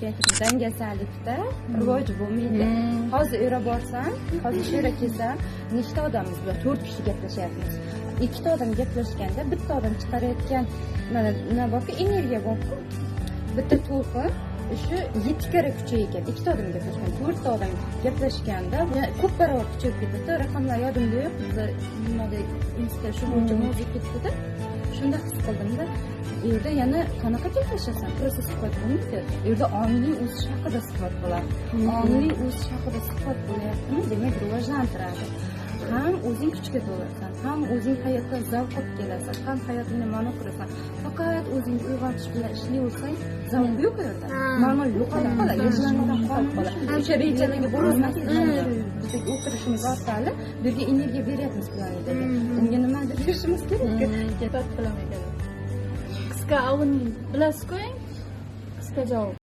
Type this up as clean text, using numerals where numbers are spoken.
Keyin dangasalikda rivoj bo'lmaydi. Hozir u yerga borsam, hozir shu yerga kelsam, nechta odammiz bular? To'rt kishi gaplashyapmiz. Ikkita odam gaplashganda bitta odam chiqarayotgan mana nima borku, energiya borku, bitta to'lqin shu 7 karra kuchaygan ikkita odam gaplashgan. To'rtta odam gaplashganda ko'p barobar kuchayib ketadi. Raqamlar yodimda yo'q. Biza nimada, insta shu bo'yicha mavzu ketdida, shunda his qildimda. U yerda yana qanaqa gaplashasan? Просто suhbat bo'lmaydi u yerda, ongli o'sish haqida suhbat bo'ladi. Ongli o'sish haqida suhbat bo'lyaptimi, demak, rivojlantiradi. Ham o'zing kuchga to'lasan, ham o'zing hayotdan zavq olib kelasan, ham hayotingda ma'no qurasan. Faqat o'zingni uyg'otish bilan ishlayversang, zavq yo'q u yerda, ma'no yo'qolib qoladi, yashashdan qolib qoladi. O'sha rejalarga borolmaslik. Bizdagi o'tirishimiz orqali bu yerga energiya beryapmiz planetaga, unga nimadir berishimiz kerak. Suhbat qilaman ekan. Qisqa, avun bilasizku, eng qisqa javob.